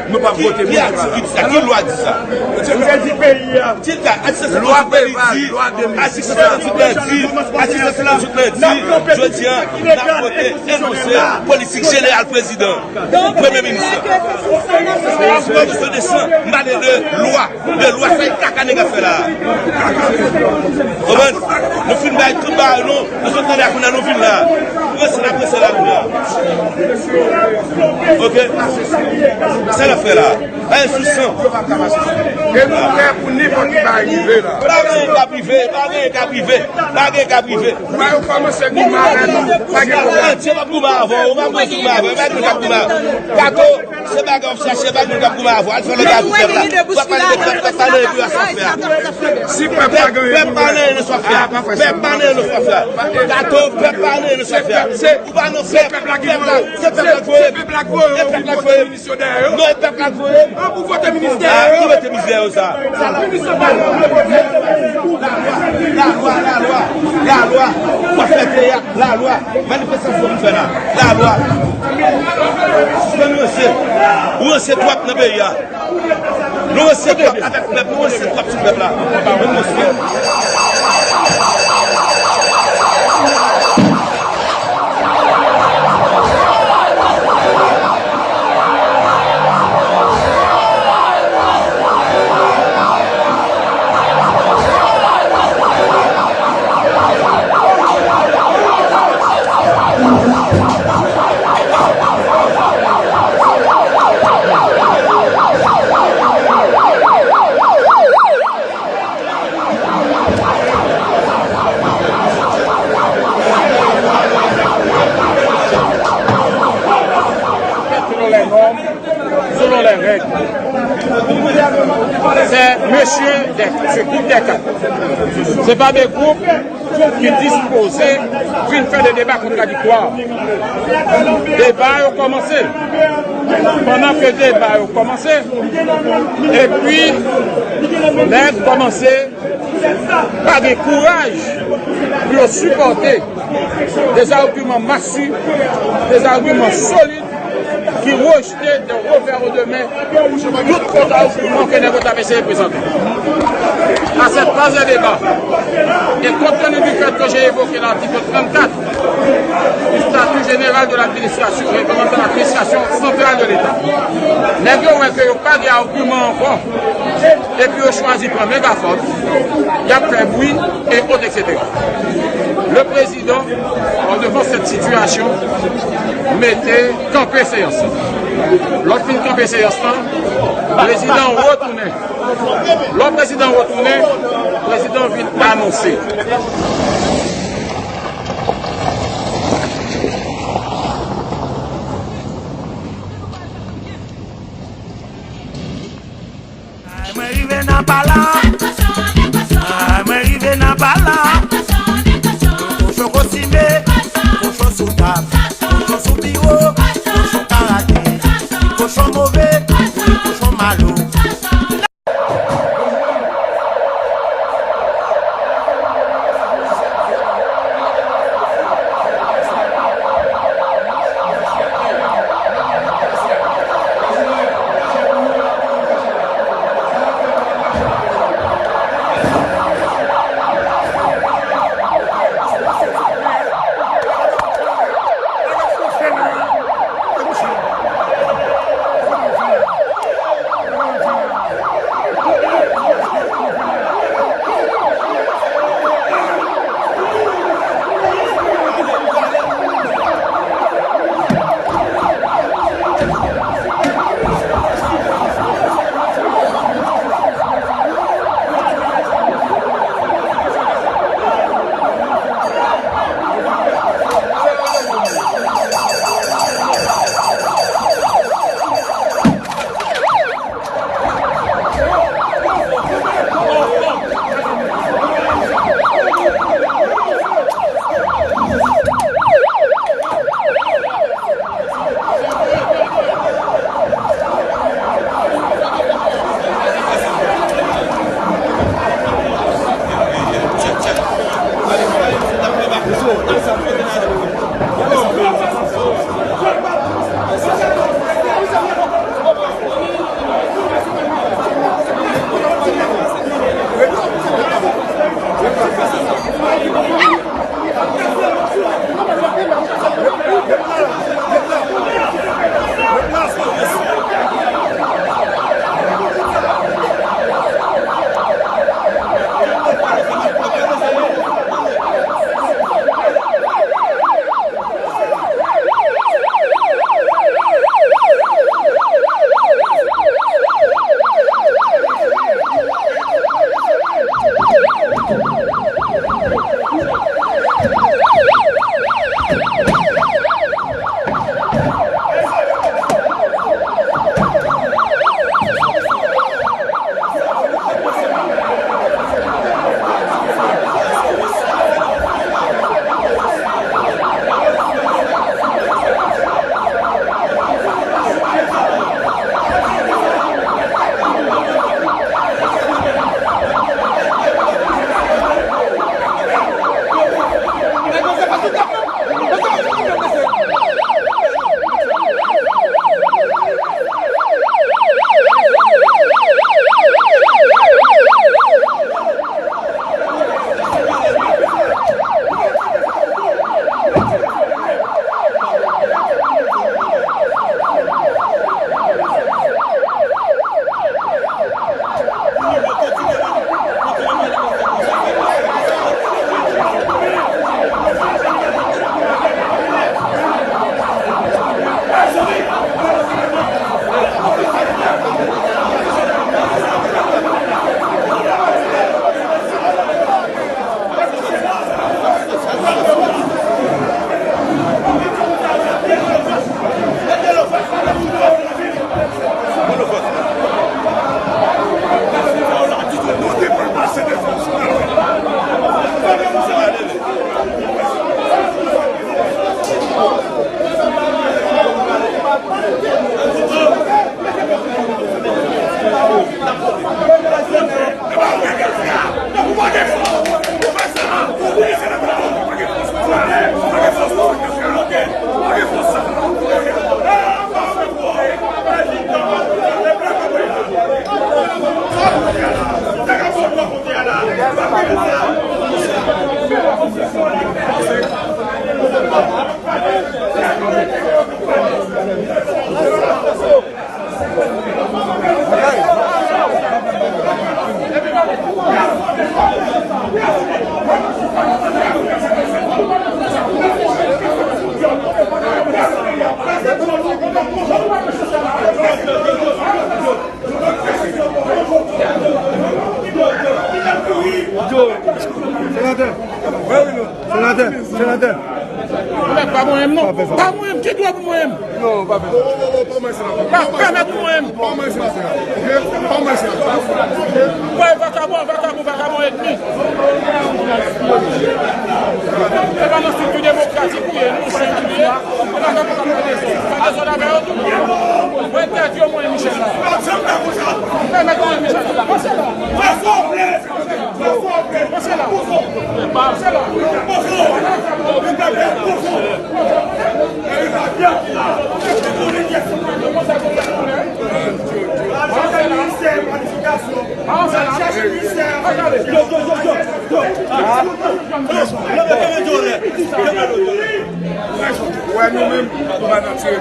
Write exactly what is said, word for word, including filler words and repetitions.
Nou p ap vote pou li. Ki atik ki di sa? Ki lwa di sa? Ki lwa? Atik se se lwa Preval, lwa de mil sis. Atik se se lwa di, atik se se lwa di, jodi a, n ap vote enonse politik jeneral prezidan, premye minis lan. Mwen bezwen desann, m pale de lwa, de lwa, sa e kaka nèg ap fè la a. Konprann? Nou fin bay tout bagay nou, nou sot tande a kounye a nou vin la. Prese la, prese la kounye a. Ok? Sa n ap fè la a? Bay sou san. E nou prè pou nenpòt ki bagay rive la. Pa gen ka prive, pa gen ka prive, pa gen ka prive. Ou wè yo kòmanse goumen avè nou, pa gen pwoblèm. Antye p ap goumen avè w, ou pa bezwen goumen avè w, pa gen moun k ap goumen avè w. Kato, se bagay w ap chache, pa gen moun k ap goumen avè w. Al fè lòt bagay pou pèp la. W ap pale de pèp, w ap pale de sa w fè a. Si pèp la genyen pou l wè. Pèp pa nan anyen nan sa w ap fè a. Pèp pa nan anyen nan sa w ap fè a. Kato, pèp pa nan anyen nan sa w ap fè a. Ou pa nan pèp, pèp la, se pèp la k voye m. E pèp la k voye m. Misyon dèyè yo. Non, e pèp la k voye m. An pou vote minis dèyè yo. Ki mete minis dèyè yo sa? Minis yo pa. Lalwa, lalwa, lalwa. W ap fè teyat, lalwa. Manifestasyon pou fè la. Lalwa. Sispann ranse. Ou ranse twòp nan peyi a. Nou ranse twòp avèk pèp, nou ranse twòp sou pèp la. Ann ranse. Selon les normes, selon les règles. C'est monsieur des, ce groupe des quatre. C'est pas des groupes ki dispoze vin fè de deba kontradiktwa. Deba yo kòmanse. Pandan ke deba yo kòmanse, epi nèg kòmanse pa gen kouraj pou yo sipòte des arguments massifs, des arguments solides, ki rejte de revers de main tout kont agiman ke nèg yo t ap eseye prezante. À cette phase de débat, et compte tenu du fait que j'ai évoqué l'article trente-quatre du statut général de l'administration réglementant l'administration centrale de l'État, nèg yo wè ke yo pa gen agiman ankò, epi yo chwazi pran megafòn, y ap fè bri, et autres, et cetera. Le président, en devant cette situation, mete kanpe seyans lan. Lè w fin kanpe seyans lan, prezidan retounen. Lè prezidan retounen, prezidan vin anonse. Ay, mwen rive nan pa la. Ay, mwen rive nan pa la. Kochon kosime, kochon sou tab, kochon sou biwo, kochon karate, kochon move, kochon malo. Senatè, senatè, senatè. Mwen pa mwen menm non. Pa fè sa. Pa mwen menm, ki dwa pou mwen menm? Non, pa fè sa. Pa pèmèt pou mwen menm. Pa mwen senatè. Ok? Pa mwen senatè. Wè, vakabon, vakabon, vakabon etnik. Se pa nan strikti demokratik ou ye, non, se ki ye. Se pa nan strikti. Pa dezòd avè yo tou. Mwen entèdi yo, mwen, Michel la. Pèmèt mwen, Michel la. Pase la. Pase la. Pase la. Wè nou menm, nou pa nan tire.